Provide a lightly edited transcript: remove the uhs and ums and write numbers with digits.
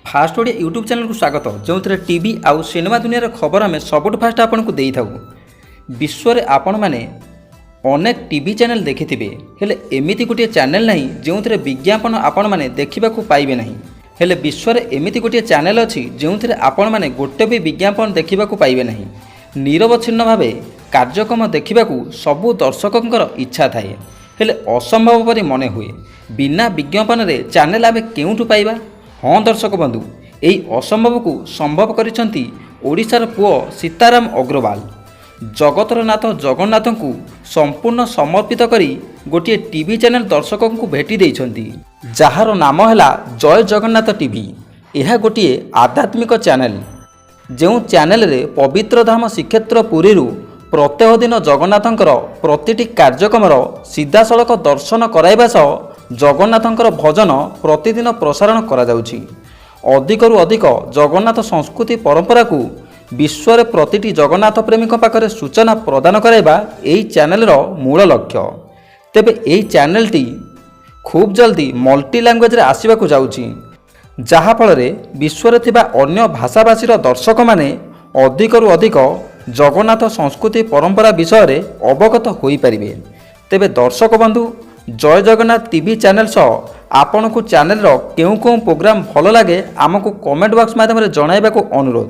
First Odia YouTube ଚ୍ୟାନେଲକୁ ସ୍ୱାଗତ, ଯେଉଁଥିରେ ଟିଭି ଆଉ ସିନେମା ଦୁନିଆର ଖବର ଆମେ ସବୁଠୁ ଫାଷ୍ଟ ଆପଣଙ୍କୁ ଦେଇଥାଉ। ବିଶ୍ୱରେ ଆପଣମାନେ ଅନେକ ଟିଭି ଚ୍ୟାନେଲ ଦେଖିଥିବେ, ହେଲେ ଏମିତି ଗୋଟିଏ ଚ୍ୟାନେଲ ନାହିଁ ଯେଉଁଥିରେ ବିଜ୍ଞାପନ ଆପଣମାନେ ଦେଖିବାକୁ ପାଇବେ ନାହିଁ। ହେଲେ ବିଶ୍ୱରେ ଏମିତି ଗୋଟିଏ ଚ୍ୟାନେଲ ଅଛି, ଯେଉଁଥିରେ ଆପଣମାନେ ଗୋଟେ ବି ବିଜ୍ଞାପନ ଦେଖିବାକୁ ପାଇବେ ନାହିଁ। ନିରବଚ୍ଛିନ୍ନ ଭାବେ କାର୍ଯ୍ୟକ୍ରମ ଦେଖିବାକୁ ସବୁ ଦର୍ଶକଙ୍କର ଇଚ୍ଛା ଥାଏ, ହେଲେ ଅସମ୍ଭବ ପରି ମନେ ହୁଏ। ବିନା ବିଜ୍ଞାପନରେ ଚ୍ୟାନେଲ ଆମେ କେଉଁଠୁ ପାଇବା? ହଁ ଦର୍ଶକ ବନ୍ଧୁ, ଏହି ଅସମ୍ଭବକୁ ସମ୍ଭବ କରିଛନ୍ତି ଓଡ଼ିଶାର ପୁଅ ସୀତାରାମ ଅଗ୍ରୱାଲ। ଜଗତର ନାଥ ଜଗନ୍ନାଥଙ୍କୁ ସମ୍ପୂର୍ଣ୍ଣ ସମର୍ପିତ କରି ଗୋଟିଏ ଟିଭି ଚ୍ୟାନେଲ ଦର୍ଶକଙ୍କୁ ଭେଟି ଦେଇଛନ୍ତି, ଯାହାର ନାମ ହେଲା ଜୟ ଜଗନ୍ନାଥ ଟିଭି। ଏହା ଗୋଟିଏ ଆଧ୍ୟାତ୍ମିକ ଚ୍ୟାନେଲ, ଯେଉଁ ଚ୍ୟାନେଲରେ ପବିତ୍ର ଧାମ ଶ୍ରୀକ୍ଷେତ୍ର ପୁରୀରୁ ପ୍ରତ୍ୟହ ଦିନ ଜଗନ୍ନାଥଙ୍କର ପ୍ରତିଟି କାର୍ଯ୍ୟକ୍ରମର ସିଧାସଳଖ ଦର୍ଶନ କରାଇବା ସହ ଜଗନ୍ନାଥଙ୍କର ଭଜନ ପ୍ରତିଦିନ ପ୍ରସାରଣ କରାଯାଉଛି। ଅଧିକରୁ ଅଧିକ ଜଗନ୍ନାଥ ସଂସ୍କୃତି ପରମ୍ପରାକୁ ବିଶ୍ୱରେ ପ୍ରତିଟି ଜଗନ୍ନାଥ ପ୍ରେମୀଙ୍କ ପାଖରେ ସୂଚନା ପ୍ରଦାନ କରାଇବା ଏହି ଚ୍ୟାନେଲର ମୂଳ ଲକ୍ଷ୍ୟ। ତେବେ ଏହି ଚ୍ୟାନେଲଟି ଖୁବ୍ ଜଲ୍ଦି ମଲ୍ଟି ଲାଙ୍ଗୁଏଜରେ ଆସିବାକୁ ଯାଉଛି, ଯାହାଫଳରେ ବିଶ୍ୱରେ ଥିବା ଅନ୍ୟ ଭାଷାଭାଷୀର ଦର୍ଶକମାନେ ଅଧିକରୁ ଅଧିକ ଜଗନ୍ନାଥ ସଂସ୍କୃତି ପରମ୍ପରା ବିଷୟରେ ଅବଗତ ହୋଇପାରିବେ। ତେବେ ଦର୍ଶକ ବନ୍ଧୁ, ଜୟ ଜଗନ୍ନାଥ ଟିଭି ଚ୍ୟାନେଲ ସହ ଆପଣଙ୍କୁ ଚ୍ୟାନେଲର କେଉଁ କେଉଁ ପ୍ରୋଗ୍ରାମ ଭଲ ଲାଗେ, ଆମକୁ କମେଣ୍ଟ ବକ୍ସ ମାଧ୍ୟମରେ ଜଣାଇବାକୁ ଅନୁରୋଧ।